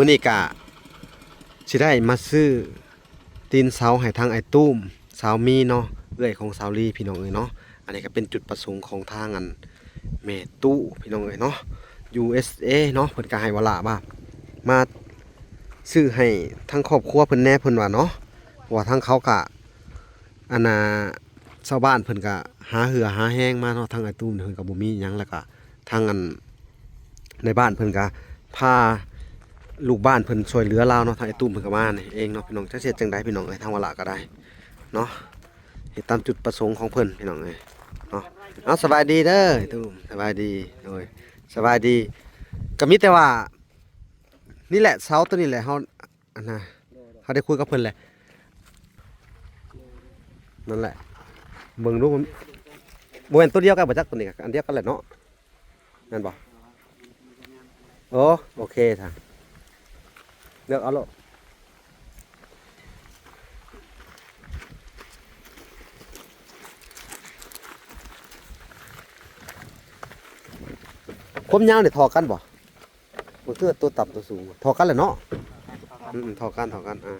ມື້ນີ້ກະຊິໄດ້ມາຊື້ຕີນເສົາໃຫ້ທາງອ້າຍຕຸ້ມ ສາວມີເນາະ ເອື້ອຍຂອງສາວລີ ພີ່ນ້ອງເອີຍເນາະ. ອັນນີ້ກະເປັນຈຸດປະສົງຂອງທາງອັນແມ່ຕູ້ ພີ່ນ້ອງເອີຍເນາະ ຢູເອັສເອເນາະ. ເພິ່ນກະໃຫ້ວາລະວ່າມາຊື້ໃຫ້ທາງຄອບຄົວເພິ່ນແດ່ ເພິ່ນວ່າເນາະ ເພາະວ່າທາງເຂົາກະ ອັນນ່າ ຊາວບ້ານເພິ່ນກະຫາເຫື່ອຫາແຮງມາເນາະ. ທາງອ້າຍຕຸ້ມເພິ່ນກະບໍ່ມີຫຍັງ ແລ້ວກະທາງອັນໃນບ້ານເພິ່ນກະພາລູກບ້ານເພິ່ນຊ່ວຍເຫຼືອລາວເນາະ. ທາງອ້າຍຕຸ້ມເພິ່ນກະມານີ້ເອງເນາະ ພີ່ນ້ອງ. ຈັກຊິເຮັດຈັ່ງໃດ ພີ່ນ້ອງເອີຍ ທາງວາລະກະໄດ້ເນາະ ເຮັດຕາມຈຸດປະສົງຂອງເພິ່ນ ພີ່ນ້ອງເອີຍເນາະ. ເອົາ ສະບາຍດີເດີ ອ້າຍຕຸ້ມ ສະບາຍດີ. ໂດຍ ສະບາຍດີ. ກະມີແຕ່ວ່າ ນີ້ແຫຼະ ເສົາໂຕນີ້ແຫຼະ ເຮົາ ອັນນ່າ ເຮົາໄດ້ຄຸຍກັບເພິ່ນແຫຼະ. ນັ້ນແຫຼະ ເບິ່ງດູ ມັນບໍ່ແມ່ນໂຕດຽວກັນບໍ່ຈັກ ໂຕນີ້ກະອັນດຽວກັນແຫຼະເນາະ ແມ່ນບໍ່? ໂອ້ ໂອເຄ ຖ້າເລືອກເອົາໂລດ. ຄວາມຍາວນີ້ທໍ່ກັນບໍ່? ມັນຄືໂຕຕ່ຳໂຕສູງ ທໍ່ກັນແຫຼະເນາະ. ອືມ ທໍ່ກັນ ທໍ່ກັນ ອ່າ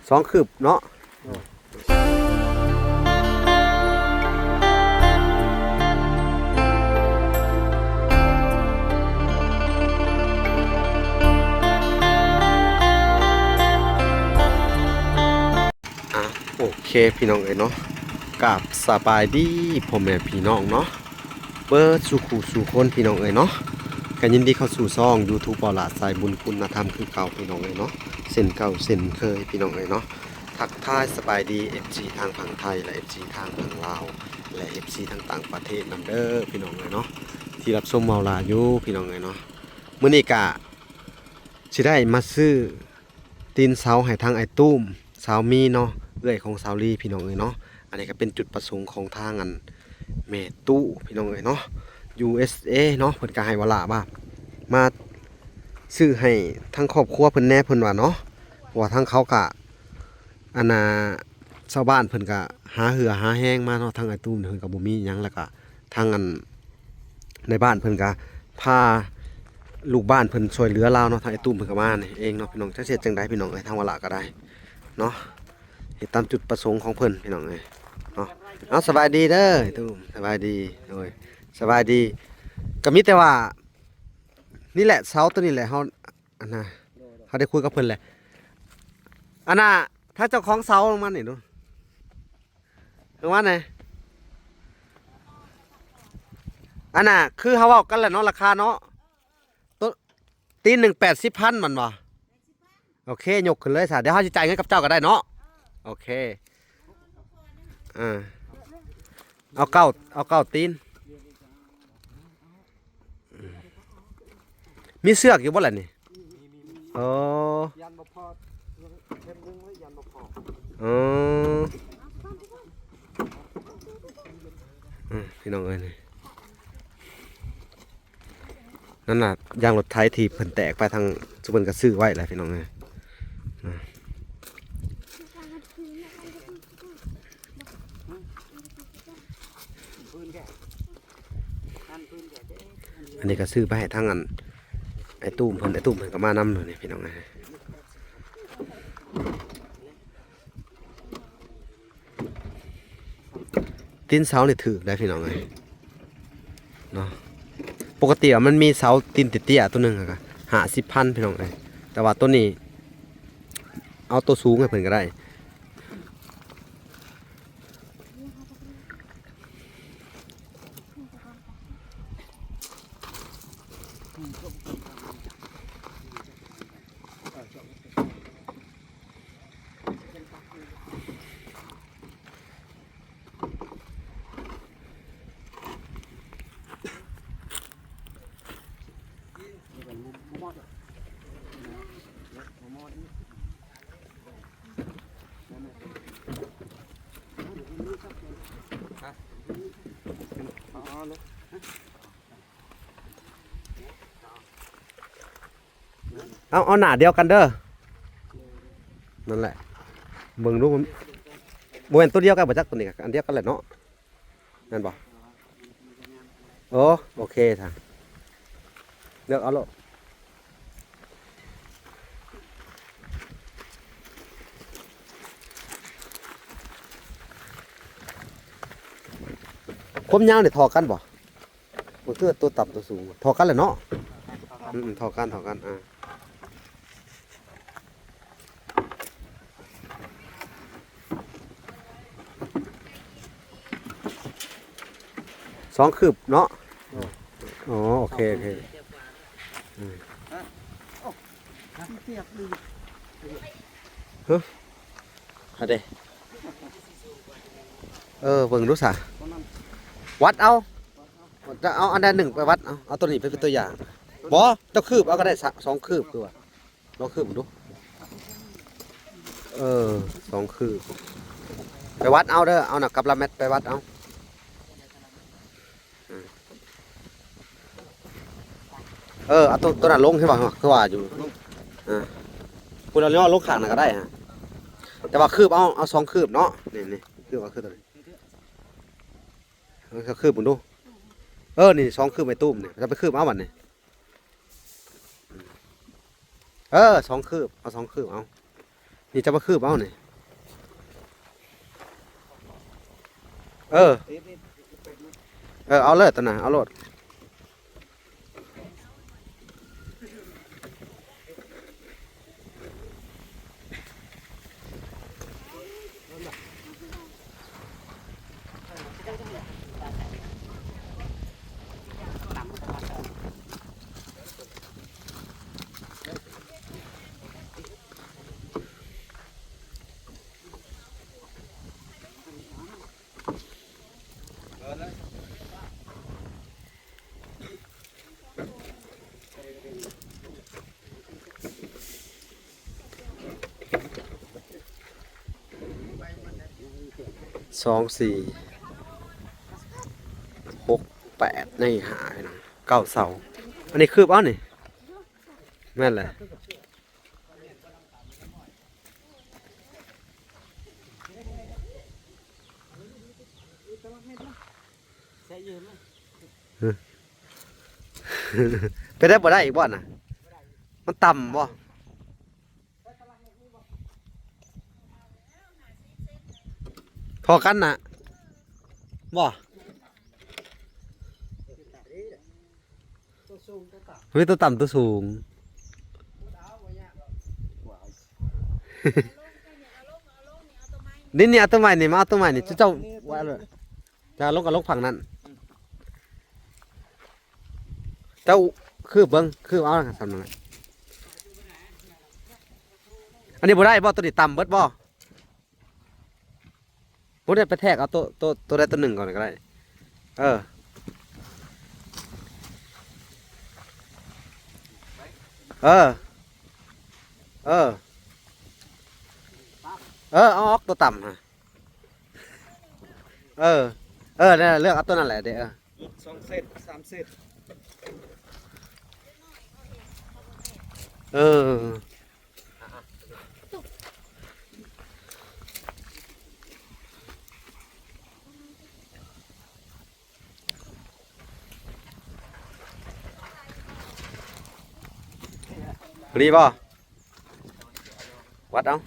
ສອງຄືບເນາະ. ອ່າ ໂອເຄ ພີ່ນ້ອງເອີຍເນາະ ກາບສະບາຍດີພໍ່ແມ່ພີ່ນ້ອງເນາະ ເບິດສູ່ຄູ່ສູ່ຄົນ ພີ່ນ້ອງເອີຍເນາະ. ກະຍິນດີເຂົ້າສູ່ຊ່ອງຢູທູບ ເບົາຫຼ້າສາຍບຸນຄຸນນະທຳຄືເກົ່າ ພີ່ນ້ອງເອີຍເນາະ ເຊັ່ນເກົ່າເຊັ່ນເຄີຍ ພີ່ນ້ອງເອີຍເນາະ. ທັກທາຍສະບາຍດີ ເອັຟຊີ ທາງຝັ່ງໄທ ແລະ ເອັຟຊີ ທາງຝັ່ງລາວ ແລະ ເອັຟຊີ ທາງຕ່າງປະເທດນຳເດີ ພີ່ນ້ອງເອີຍເນາະ ທີ່ຮັບຊົມເບົາຫຼ້າຢູ່ ພີ່ນ້ອງເອີຍເນາະ. ມື້ນີ້ກະຊິໄດ້ມາຊື້ ຕີນເສົາໃຫ້ທາງອ້າຍຕຸ້ມ ສາວມີເນາະ ເອື້ອຍຂອງສາວລີ ພີ່ນ້ອງເອີຍເນາະ. ອັນນີ້ກະເປັນຈຸດປະສົງຂອງທາງອັນແມ່ຕູ້ ພີ່ນ້ອງເອີຍເນາະ ຢູເອັສເອເນາະ. ເພິ່ນກະໃຫ້ວາລະວ່າມາຊື້ໃຫ້ທາງຄອບຄົວເພິ່ນແດ່ ເພິ່ນວ່າເນາະ ເພາະວ່າທາງເຂົາກະ ອັນນ່າ ຊາວບ້ານເພິ່ນກະຫາເຫື່ອຫາແຮງມາເນາະ. ທາງອ້າຍຕຸ້ມເພິ່ນກະບໍ່ມີຫຍັງ ແລ້ວກະ ທາງອັນໃນບ້ານເພິ່ນກະພາລູກບ້ານເພິ່ນຊ່ວຍເຫຼືອລາວເນາະ. ທາງອ້າຍຕຸ້ມເພິ່ນກະມານີ້ເອງເນາະ ພີ່ນ້ອງ. ຈັກຊິເຮັດຈັ່ງໃດ ພີ່ນ້ອງເອີຍ ທາງວາລະກະໄດ້ເນາະ ເຮັດຕາມຈຸດປະສົງຂອງເພິ່ນ ພີ່ນ້ອງເອີຍເນາະ. ເອົາ ສະບາຍດີເດີ ຕຸ້ມ ສະບາຍດີ. ໂດຍ ສະບາຍດີ. ກະມີແຕ່ວ່າ ນີ້ແຫຼະ ເສົາໂຕນີ້ແຫຼະ ເຮົາ ອັນນ່າ ເຮົາໄດ້ຄຸຍກັບເພິ່ນແຫຼະ. ອັນນ່າ ຖ້າເຈົ້າຂອງເສົາລົງມານີ້ດູ ເບິ່ງວ່າແດ່. ອັນນ່າ ຄືເຮົາເວົ້າກັນແຫຼະເນາະ ລາຄາເນາະ ໂຕ ຕີນໜຶ່ງແປດສິບພັນແມ່ນບໍ່? ໂອເຄ ຍົກຂຶ້ນເລີຍຊະ ດຽວເຮົາຊິຈ່າຍເງິນກັບເຈົ້າກະໄດ້ເນາະ. ໂອເຄ ເອີ ເອົາເກົ້າ ເອົາເກົ້າຕີນ. ມີເຊືອກຢູ່ບໍ່ລະນີ້? ເອີ ຢ້ານບໍ່ພໍ ເຫຼັ້ມໜຶ່ງໄວ້ຢ້ານບໍ່ພໍ. ເອີ ອືມ ພີ່ນ້ອງເອີຍ ນີ້ ນັ້ນນະ ຢາງລົດໄຖທີ່ເພິ່ນແຕກໄປທາງ ຊຸມເພິ່ນກະຊື້ໄວ້ແຫຼະ ພີ່ນ້ອງເອີຍ. ອັນນີ້ກະຊື້ໄປໃຫ້ທາງອັນ ອ້າຍຕຸ້ມເພິ່ນ ອ້າຍຕຸ້ມເພິ່ນກະມານຳນີ້ ພີ່ນ້ອງເອີຍ. ຕີນເສົານີ້ຖືກໄດ໋ ພີ່ນ້ອງເອີຍເນາະ. ປົກກະຕິວ່າມັນມີເສົາຕີນເຕ້ຍໆ ໂຕໜຶ່ງກະຫ້າສິບພັນ ພີ່ນ້ອງເອີຍ ແຕ່ວ່າໂຕນີ້ ເອົາໂຕສູງໃຫ້ເພິ່ນກະໄດ້. ເອົາ ເອົາໜ້າດຽວກັນເດີ. ນັ້ນແຫຼະ ເບິ່ງດູ ມັນ ບໍ່ແມ່ນຕົວດຽວກັນບໍ່ຈັກ ຕົວນີ້ກໍອັນດຽວກັນແຫຼະເນາະ ແມ່ນບໍ່? ໂອ້ ໂອເຄຊະ ເລືອກເອົາໂລດ. ຄວາມຍາວນີ້ທໍ່ກັນບໍ່? ມັນຄືຕົວຕ່ຳຕົວສູງ ທໍ່ກັນແຫຼະເນາະ. ອືມ ທໍ່ກັນ ທໍ່ກັນ ອ່າ ສອງຄືບເນາະ. ໂດຍ ອໍ ໂອເຄ ໂອເຄ ອືມ ຮະ ເອົາເດ້ ເອີ ເບິ່ງດູຊະ ວັດເອົາ ເອົາອັນໃດໜຶ່ງໄປວັດ ເອົາ ເອົາຕົວນີ້ໄປເປັນຕົວຢ່າງ. ບໍ່ ເຈົ້າຄືບເອົາກໍໄດ້ ສະ ສອງຄືບຄືວ່າ ລອງຄືບເບິ່ງດູ. ເອີ ສອງຄືບ ໄປວັດເອົາເດີ ເອົາໜ້າກັບລະແມັດໄປວັດເອົາ. ເອີ ເອົາໂຕ ໂຕນັ້ນລົງ ເຫັນບໍ່ ຄືວ່າຢູ່ ເອີ ພຸ້ນ ເອົາລົງຂ້າງນັ້ນກໍໄດ້ ແຕ່ວ່າຄືບເອົາ ເອົາສອງຄືບເນາະ. ນີ້ ນີ້ ຄືບເອົາ ຄືບຕົວນີ້ ເອີ ຄືບເບິ່ງດູ. ເອີ ນີ້ສອງຄືບໄອ້ຕຸ້ມນີ້ ຈະໄປຄືບເອົາບັດນີ້. ເອີ ສອງຄືບ ເອົາສອງຄືບເອົາ ນີ້ຈະມາຄືບເອົານີ້. ເອີ ເອີ ເອົາເລີຍຕົວນັ້ນ ເອົາໂລດ. ສອງ ສີ່ ຫົກ ແປດ ໃນ ຫ້າ ເກົ້າ ເສົາ. ອັນນີ້ຄືບເອົານີ້ ແມ່ນແຫຼະ. ເປັນໄດ້ບໍ່ໄດ້ອີກບໍ່ນະ? ມັນຕ່ຳບໍ່? ພໍກັນນະ ບໍ່? ມີຕົວຕ່ຳຕົວສູງ. ນີ້ ນີ້ ເອົາຕົວໃໝ່ນີ້ ມາເອົາຕົວໃໝ່ນີ້ ເຈົ້າ ເຈົ້າວ່າເລີຍ. ຈະລົງກໍລົງຝັ່ງນັ້ນ. ເຈົ້າຄືບເບິ່ງ ຄືບເອົາ ສ່ຳນັ້ນແຫຼະ. ອັນນີ້ບໍ່ໄດ້ບໍ່? ຕົວນີ້ຕ່ຳເບິດບໍ່? ບໍ່ໄດ້ ໄປແທກເອົາໂຕ ໂຕ ໂຕໃດໂຕໜຶ່ງກ່ອນກໍໄດ້. ເອີ ເອີ ເອີ ເອີ ເອົາອອກໂຕຕ່ຳຫັ້ນ. ເອີ ເອີ ນັ້ນແຫຼະ ເລືອກເອົາໂຕນັ້ນແຫຼະເດ້. ເອີ ສອງເຊັດ ສາມເຊັດ. ເອີ ພໍດີບໍ່? ວັດເອົາ.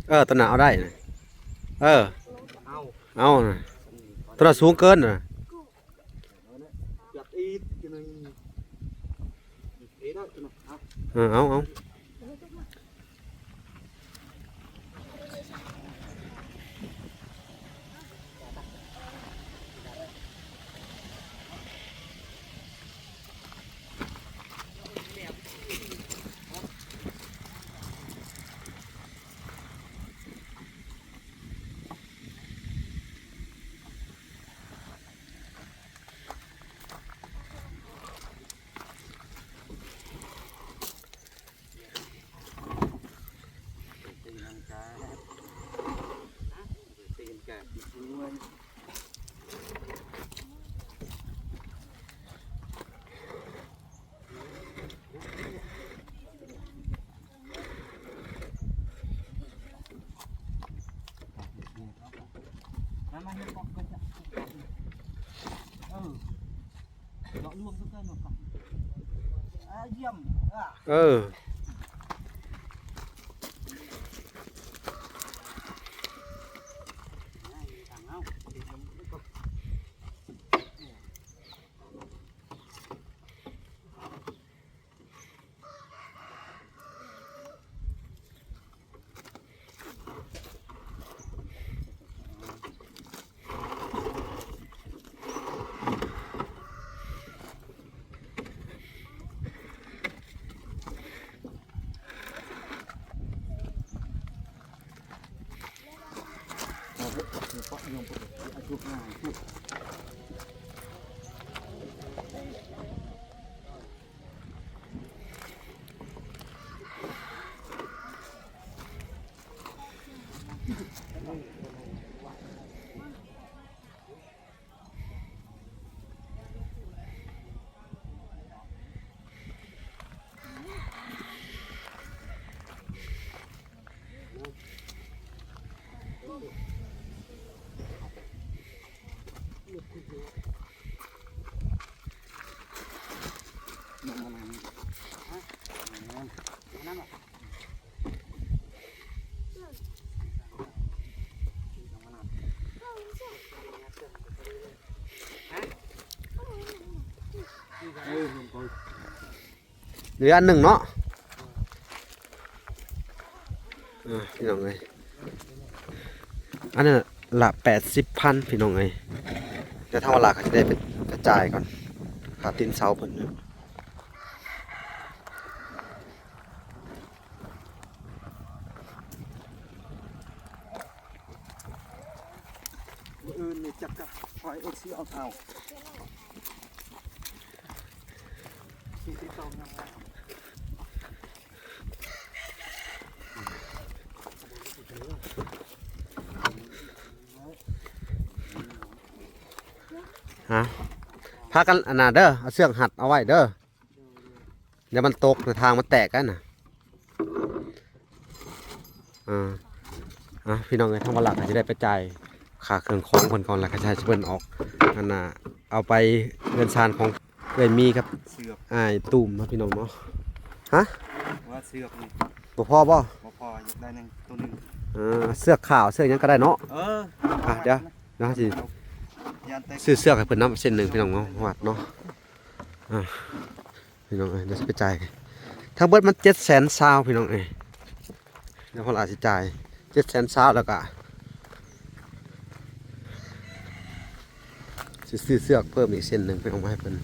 ເອີ ຕົວນັ້ນເອົາໄດ້ນະ. ເອີ ເອົາ ເອົານະ. ຕົວນັ້ນສູງເກີນນະ. ເອີ ເອົາ ເອົາ. ເ ເອີ ເຫຼືອອັນໜຶ່ງເນາະ. ອ່າ ພີ່ນ້ອງເອີຍ ອັນນັ້ນລະແປດສິບພັນ ພີ່ນ້ອງເອີຍ. ແຕ່ທາງວາລາກໍຈະໄດ້ໄປ ໄປຈ່າຍກ່ອນ ຄ່າຕີນເສົາເພິ່ນ. ມື້ອື່ນນີ້ຈັກກະຄອຍເອັກຊິເອົາເອົາ ຮະ ພາກັນອັນນັ້ນເດີ ເອົາເຊືອກຮັດເອົາໄວ້ເດີ. ດຽວມັນຕົກ ທາງມັນແຕກກັນນະ. ອ່າ ອ່າ ພີ່ນ້ອງເອີຍ ທາງວາລາກໍຈະໄດ້ໄປຈ່າຍຄ່າເຄື່ອງຂອງເພິ່ນກ່ອນ ແລ້ວກໍຈະໃຫ້ເພິ່ນອອກ ອັນນ່າ ເອົາໄປເຮືອນຊານຂອງເອື້ອຍມີກັບ ເຊືອກ ອ້າຍຕຸ້ມເນາະ ພີ່ນ້ອງເນາະ. ຮະ? ວ່າເຊືອກນີ້ ບໍ່ພໍບໍ່? ບໍ່ພໍ ຢາກໄດ້ໜຶ່ງ ໂຕໜຶ່ງ. ອ່າ ເຊືອກຂາວ ເຊືອກຫຍັງກໍໄດ້ເນາະ. ເອີ ອ່າ ດຽວ ດຽວເຮົາຊິ ຢ້ານແຕກ ຊື້ເຊືອກໃຫ້ເພິ່ນນຳເສັ້ນໜຶ່ງ ພີ່ນ້ອງເນາະ ວັດເນາະ. ອ່າ ພີ່ນ້ອງເອີຍ ດຽວຊິໄປຈ່າຍ ທັງເບິດມັນເຈັດແສນຊາວ ພີ່ນ້ອງເອີຍ. ດຽວພວກເຮົາຊິຈ່າຍເຈັດແສນຊາວ ແລ້ວກະຊິຊື້ເຊືອກເພີ່ມອີກເສັ້ນໜຶ່ງ ໄປເອົາມາໃຫ້ເພິ່ນ.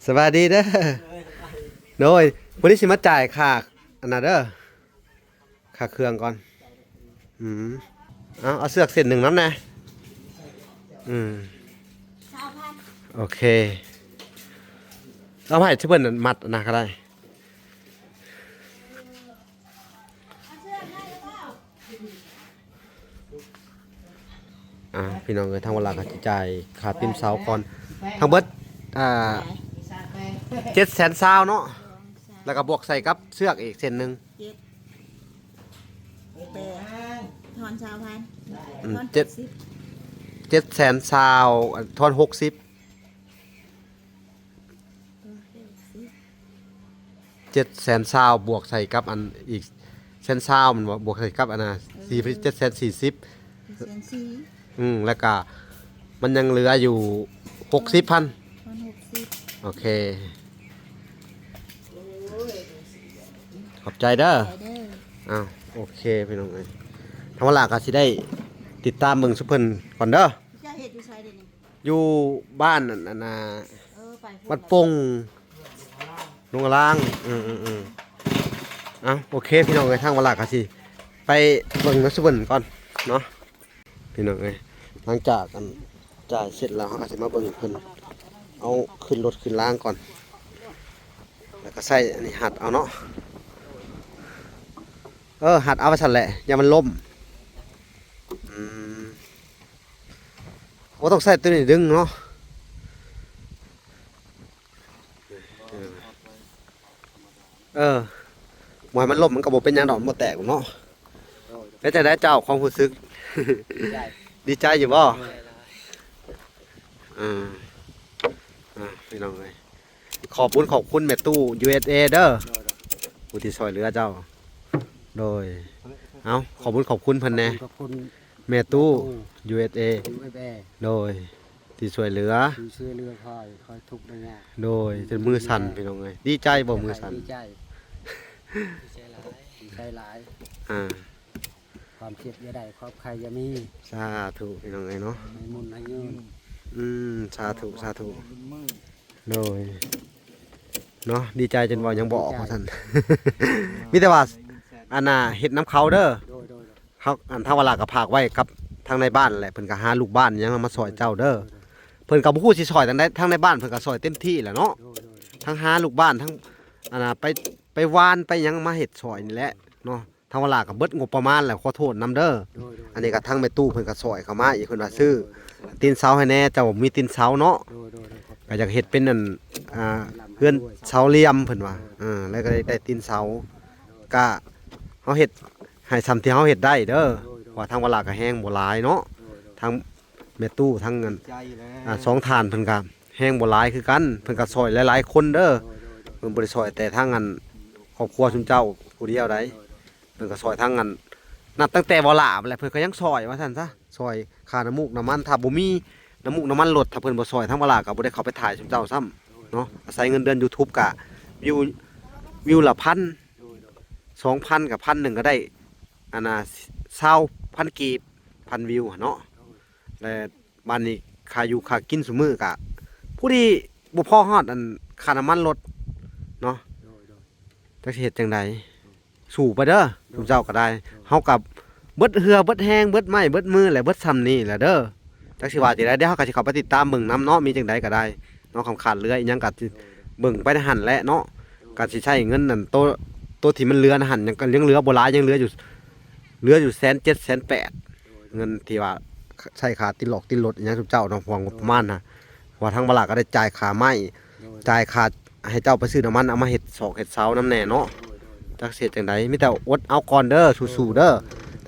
ສະບາຍດີເດີ. ໂດຍ ຜູ້ນີ້ຊິມາຈ່າຍຄ່າອັນນັ້ນເດີ ຄ່າເຄື່ອງກ່ອນ. ອືມ ເອົາ ເອົາເຊືອກເສັ້ນໜຶ່ງນຳແດ່. ອືມ ຊາວພັນ ໂອເຄ ເອົາໃຫ້ເພິ່ນມັດອັນນັ້ນກໍໄດ້. ອ່າ ພີ່ນ້ອງເອີຍ ທາງວາລາກໍຊິຈ່າຍຄ່າຕີນເສົາກ່ອນ ທັງເບິດ ອ່າ ເຈັດແສນຊາວເນາະ ແລ້ວກໍບວກໃສ່ກັບເຊືອກອີກເສັ້ນໜຶ່ງ ເຈັດ ແປດ ທອນຊາວພັນ ອືມ ທອນ ເຈັດ ແປດສິບ ເຈັດແສນຊາວ ທອນຫົກສິບ. ເອີ ເຈັດແສນຊາວ ບວກໃສ່ກັບອັນອີກແສນຊາວ ແມ່ນບໍ່? ບວກໃສ່ກັບອັນນ່າ ເອີ ສີ່ ເຈັດແສນສີ່ສິບ ເຈັດແສນສີ່ ອືມ ແລ້ວກະມັນຍັງເຫຼືອຢູ່ຫົກສິບພັນ ພັນຫົກສິບ ໂອເຄ ຂອບໃຈເດີ ຂອບໃຈເດີ. ອ້າວ ໂອເຄ ພີ່ນ້ອງເອີຍ ທາງວາລາກໍຊິໄດ້ຕິດຕາມເບິ່ງຊຸມເພິ່ນກ່ອນເດີ. ເຈົ້າເຮັດຢູ່ໃສດຽວນີ້? ຢູ່ບ້ານອັນ ອັນນ່າ ເອີ ໄປພຸ້ນ ວັດປົງ ໜອງອາລາງ. ເອີ ເອີ ເອີ ເອົ້າ ໂອເຄ ພີ່ນ້ອງເອີຍ ທາງວາລາກໍຊິໄປເບິ່ງນຳຊຸມເພິ່ນກ່ອນເນາະ ພີ່ນ້ອງເອີຍ. ຫຼັງຈາກອັນຈ່າຍເສັດແລ້ວ ເຮົາກໍຊິມາເບິ່ງເພິ່ນເອົາຂຶ້ນລົດຂຶ້ນລາງກ່ອນ ແລ້ວກໍໃຊ້ອັນນີ້ຮັດເອົາເນາະ. ເອີ ຮັດເອົາໄວ້ຊັ້ນແຫຼະ ຢ່າມັນລົ້ມ. ອືມ ບໍ່ຕ້ອງໃຊ້ຕົວນີ້ດຶງເນາະ. ເອີ ບໍ່ໃຫ້ມັນລົ້ມມັນກໍບໍ່ເປັນຫຍັງດອກ ມັນບໍ່ແຕກເນາະ. ເປັນຈັ່ງໃດເຈົ້າ ຄວາມຮູ້ສຶກ? ດີໃຈ ດີໃຈຢູ່ບໍ່? ເອີ ອ່າ ພີ່ນ້ອງເອີຍ ຂອບບຸນຂອບຄຸນແມ່ຕູ້ ຢູເອສເອ ເດີ ຜູ້ທີ່ຊ່ວຍເຫຼືອເຈົ້າ. ໂດຍ ເອົາ ຂອບບຸນຂອບຄຸນເພິ່ນແດ່ ຂອບຄຸນ ແມ່ຕູ້ ຢູເອສເອ ຢູເອສເອ ໂດຍ ທີ່ຊ່ວຍເຫຼືອ ທີ່ຊ່ວຍເຫຼືອຂ້ອຍ ຂ້ອຍທຸກໄດ້ຍາກ ໂດຍ ຈົນມືສັ່ນ ພີ່ນ້ອງເອີຍ. ດີໃຈບໍ່? ມືສັ່ນ ດີໃຈ ດີໃຈຫຼາຍ ດີໃຈຫຼາຍ ອ່າ ຄວາມເຈັບຢ່າໄດ້ ຄວາມໄຂ້ຢ່າມີ. ສາທຸ ພີ່ນ້ອງເອີຍເນາະ ໃຫ້ໝຸນໃຫ້ຍືນ. ອືມ ສາທຸ ສາທຸ ໂດຍ ເນາະ ດີໃຈຈົນເວົ້າຫຍັງບໍ່ອອກ ດີໃຈ ວ່າຊັ້ນ. ມີແຕ່ວ່າ ອັນນ່າ ເຮັດນຳເຂົາເດີ ໂດຍ ໂດຍ ໂດຍ. ເຮົາ ອັນ ທາງວາລາກໍຝາກໄວ້ກັບທາງນາຍບ້ານແຫຼະ ເພິ່ນກໍຫາລູກບ້ານຫຍັງມາຊ່ອຍເຈົ້າເດີ ໂດຍ ໂດຍ. ເພິ່ນກໍບໍ່ຮູ້ຊິຊ່ອຍທາງໃດ ທາງນາຍບ້ານເພິ່ນກໍຊ່ອຍເຕັມທີ່ແຫຼະເນາະ ໂດຍ ໂດຍ ໂດຍ. ທັງຫາລູກບ້ານ ທັງ ອັນນ່າ ໄປ ໄປຫວ່ານໄປຫຍັງມາເຮັດຊ່ອຍນີ້ແຫຼະເນາະ. ທາງວາລາກໍເບິດງົບປະມານແຫຼະ ຂໍໂທດນຳເດີ ໂດຍ ໂດຍ ໂດຍ. ອັນນີ້ກໍທາງແມ່ຕູ້ເພິ່ນກໍຊ່ອຍເຂົ້າມາອີກ ເພິ່ນວ່າຊື້ ໂດຍ ໂດຍ ໂດຍ ຕີນເສົາໃຫ້ແດ່ ເຈົ້າບໍ່ມີຕີນເສົາເນາະ ໂດຍ ໂດຍ ໂດຍ ກໍຢາກເຮັດເປັນ ອັນ ອ່າ ເຮືອນເສົາຫຼ່ຽມ ເພິ່ນວ່າ ເອີ ແລ້ວກໍໄດ້ ໄດ້ຕີນເສົາ ກະເຮົາເຮັດໃຫ້ສ່ຳທີ່ເຮົາເຮັດໄດ້ເດີ ໂດຍ ໂດຍ ເພາະວ່າທາງວາລາກໍແຮງບໍ່ຫຼາຍເນາະ ໂດຍ ໂດຍ ທາງແມ່ຕູ້ ທາງ ອັນ ອ່າ ສອງທ່ານເພິ່ນກໍແຮງບໍ່ຫຼາຍຄືກັນ ເພິ່ນກໍຊ່ອຍຫຼາຍໆຄົນເດີ ໂດຍ ໂດຍ ໂດຍ ເພິ່ນບໍ່ໄດ້ຊ່ອຍແຕ່ທາງ ອັນ ຄອບຄົວຊຸມເຈົ້າຜູ້ດຽວໃດ ໂດຍ ໂດຍ ເພິ່ນກໍຊ່ອຍທາງ ອັນ ນັບຕັ້ງແຕ່ວາລາພຸ້ນແຫຼະ ເພິ່ນກໍຍັງຊ່ອຍວ່າຊັ້ນຊະ ຊ່ອຍຄ່ານ້ຳມູກນ້ຳມັນ ຖ້າບໍ່ມີນ້ຳມູກນ້ຳມັນລົດ ຖ້າເພິ່ນບໍ່ຊ່ອຍ ທາງວາລາກໍບໍ່ໄດ້ເຂົ້າໄປຖ່າຍຊຸມເຈົ້າຊ້ຳເນາະ. ອາໄສເງິນເດືອນ YouTube ກະວິວ ວິວລະພັນ ສອງພັນ ກັບພັນໜຶ່ງກໍໄດ້ ອັນນ່າ ຊາວພັນກີບ ພັນວິວຫັ້ນເນາະ ແລະ ບາດນີ້ຄ່າຢູ່ຄ່າກິນຊຸມື້ກະພໍດີ ບໍ່ພໍຮອດ ອັນ ຄ່ານ້ຳມັນລົດເນາະ ໂດຍ ໂດຍ. ຈັກຊິເຮັດຈັ່ງໃດ ສູ້ໄປເດີ ໂດຍ ຊຸມເຈົ້າກໍໄດ້ ໂດຍ ເຮົາກໍເບິດເຫື່ອເບິດແຮງ ເບິດໄມ້ເບິດມື ແລະ ເບິດຊ່ຳນີ້ແຫຼະເດີ. ຈັກຊິວ່າຈັ່ງໃດ ດຽວເຮົາກໍຊິເຂົ້າໄປຕິດຕາມເບິ່ງນຳເນາະ ມີຈັ່ງໃດກໍໄດ້ເນາະ ຄຳຂາດເຫຼືອອີ່ຫຍັງກໍຊິເບິ່ງໄປໃນຫັ້ນແຫຼະເນາະ ໂດຍ ກໍຊິໃຊ້ເງິນນັ້ນ ໂຕ ໂຕທີ່ມັນເຫຼືອໃນຫັ້ນ ຍັງ ກໍຍັງເຫຼືອບໍ່ຫຼາຍ ຍັງເຫຼືອຢູ່ ເຫຼືອຢູ່ແສນເຈັດ ແສນແປດ ເງິນທີ່ວ່າໃຊ້ຄ່າຕິດຫຼອກຕິດລົດອີ່ຫຍັງຊຸມເຈົ້າເນາະ ເພາະວ່າງົບປະມານນະ ເພາະວ່າທາງວາລາກໍໄດ້ຈ່າຍຄ່າໄມ້ ຈ່າຍຄ່າໃຫ້ເຈົ້າໄປຊື້ນ້ຳມັນເອົາມາເຮັດຊອກເຮັດເສົານຳແດ່ເນາະ. ໂດຍ ໂດຍ ໂດຍ ຈັກຊິເຮັດຈັ່ງໃດ ມີແຕ່ອົດເອົາກ່ອນເດີ ສູ້ໆເດີ.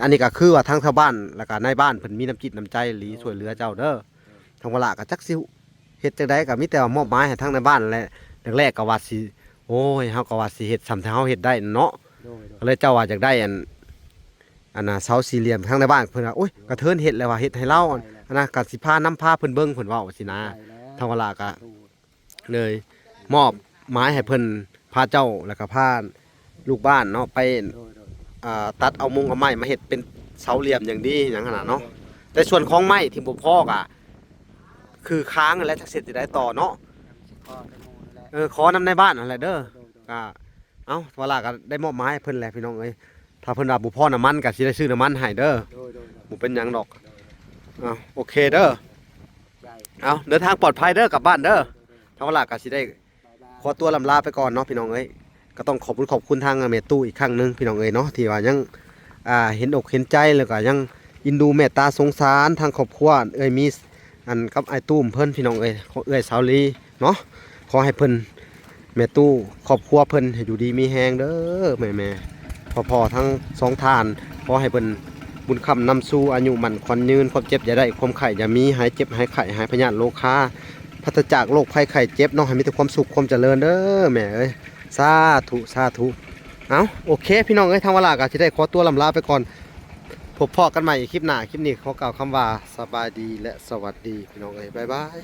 ອັນນີ້ກໍຄືວ່າທາງຊາວບ້ານ ແລ້ວກໍນາຍບ້ານເພິ່ນມີນ້ຳຈິດນ້ຳໃຈອີ່ຫຼີ ໂດຍ ຊ່ວຍເຫຼືອເຈົ້າເດີ. ໂດຍ ທາງວາລາກໍຈັກຊິເຮັດຈັ່ງໃດ ກໍມີແຕ່ວ່າມອບໝາຍໃຫ້ທາງນາຍບ້ານແຫຼະ. ແລກໆກໍວ່າຊິ ໂອ້ຍ ເຮົາກໍວ່າຊິເຮັດສ່ຳທີ່ເຮົາເຮັດໄດ້ເນາະ. ໂດຍ ໂດຍ ກໍເລີຍເຈົ້າວ່າຢາກໄດ້ ອັນ ອັນນ່າ ເສົາສີ່ຫຼ່ຽມ ທາງໃນບ້ານເພິ່ນວ່າ ໂອ້ຍ ກະເທີນເຮັດແລ້ວວ່າ ເຮັດໃຫ້ລາວ ໂດຍ ອັນນ່າ ກະຊິພານຳພາເພິ່ນເບິ່ງ ເພິ່ນເວົ້າຊີ້ນະ. ໄດ້ແລ້ວ ທາງວາລາກະ ໂດຍ ເລີຍມອບໝາຍໃຫ້ເພິ່ນພາເຈົ້າ ແລ້ວກະພາລູກບ້ານເນາະ ໄປ ໂດຍ ໂດຍ ອ່າ ຕັດເອົາມຸງເອົາໄມ້ມາເຮັດເປັນເສົາຫຼ່ຽມຢ່າງດີຫຍັງຫັ້ນນະເນາະ. ໂດຍ ໂດຍ ແຕ່ສ່ວນຂອງໄມ້ທີ່ບໍ່ພໍກະຄືຄ້າງຫັ້ນແຫຼະ ຈັກເຮັດຈັ່ງໃດຕໍ່ເນາະ. ຊິຂໍແຕ່ໝູ່ນີ້ແຫຼະ ເອີ ຂໍນຳໃນບ້ານຫັ້ນແຫຼະເດີ. ໂດຍ ໂດຍ ກະ ເອົ້າ ວາລາກໍໄດ້ມອບໝາຍໃຫ້ເພິ່ນແຫຼະພີ່ນ້ອງເອີຍ. ຖ້າເພິ່ນວ່າບໍ່ພໍນ້ຳມັນກໍຊິໄດ້ຊື້ນ້ຳມັນໃຫ້ເດີ. ໂດຍ ໂດຍ ໂດຍ ບໍ່ເປັນຫຍັງດອກ. ໂດຍ ເອົ້າ ໂອເຄເດີ. ເອົ້າ ເດີນທາງປອດໄພເດີ ກັບບ້ານເດີ. ໂດຍ ໂດຍ ໂດຍ ທາງວາລາກໍຊິໄດ້ ບາຍບາຍ ຂໍຕົວລ່ຳລາໄປກ່ອນເນາະພີ່ນ້ອງເອີຍ. ກໍຕ້ອງຂອບຄຸນຂອບຄຸນທາງແມ່ຕູ້ອີກຄັ້ງໜຶ່ງພີ່ນ້ອງເອີຍເນາະ ທີ່ວ່າຍັງ ອ່າ ເຫັນອົກເຫັນໃຈ ແລ້ວກໍຍັງເອັນດູແມ່ດຕາສົງສານທາງຄອບຄົວເອື້ອຍມີ ອັນ ກັບອ້າຍຕຸ້ມເພິ່ນພີ່ນ້ອງເອີຍ ຂອງເອື້ອຍສາວລີເນາະ. ຂໍໃຫ້ເພິ່ນ ແມ່ຕູ້ ຄອບຄົວເພິ່ນໃຫ້ຢູ່ດີມີແຮງເດີ ແມ່ໆ ພໍ່ໆ ທັງສອງທ່ານ ຂໍໃຫ້ເພິ່ນບຸນຄ້ຳນຳຊູ ອາຍຸໝັ້ນຂວັນຍືນ ຄວາມເຈັບຢ່າໄດ້ ຄວາມໄຂ້ຢ່າມີ ຫາຍເຈັບຫາຍໄຂ້ ຫາຍພະຍາດໂລຄາ ປາສະຈາກໂລກໄພໄຂ້ເຈັບເນາະ ໃຫ້ມີແຕ່ຄວາມສຸກຄວາມຈະເລີນເດີແມ່ເອີຍ. ສາທຸ ສາທຸ. ເອົ້າ ໂອເຄພີ່ນ້ອງເອີຍ ທາງວາລາກໍຊິໄດ້ຂໍຕົວລ່ຳລາໄປກ່ອນ ພົບພໍ້ກັນໃໝ່ຄລິບໜ້າ. ຄລິບນີ້ຂໍກ່າວຄຳວ່າສະບາຍດີ ແລະ ສະຫວັດດີພີ່ນ້ອງເອີຍ ບາຍບາຍ.